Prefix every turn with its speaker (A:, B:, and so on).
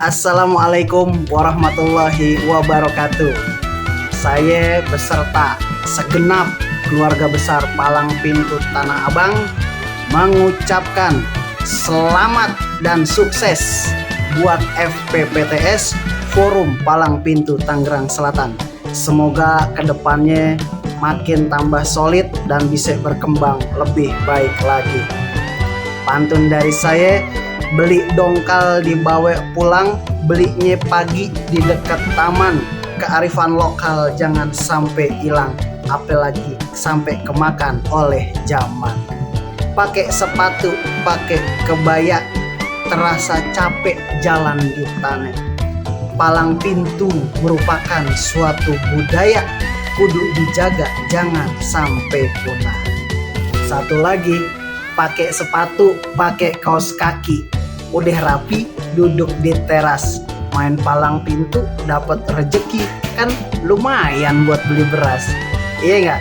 A: Assalamualaikum warahmatullahi wabarakatuh. Saya beserta segenap keluarga besar Palang Pintu Tanah Abang mengucapkan selamat dan sukses buat FPPTS Forum Palang Pintu Tangerang Selatan. Semoga kedepannya makin tambah solid dan bisa berkembang lebih baik lagi. Pantun dari saya, beli dongkal dibawa pulang, belinya pagi di dekat taman. Kearifan lokal jangan sampai hilang, apalagi sampai kemakan oleh zaman. Pakai sepatu, pakai kebaya, terasa capek jalan di tanah. Palang pintu merupakan suatu budaya, kudu dijaga jangan sampai punah. Satu lagi, pakai sepatu, pakai kaos kaki, udah rapi duduk di teras, main palang pintu dapat rejeki, kan lumayan buat beli beras, iya nggak?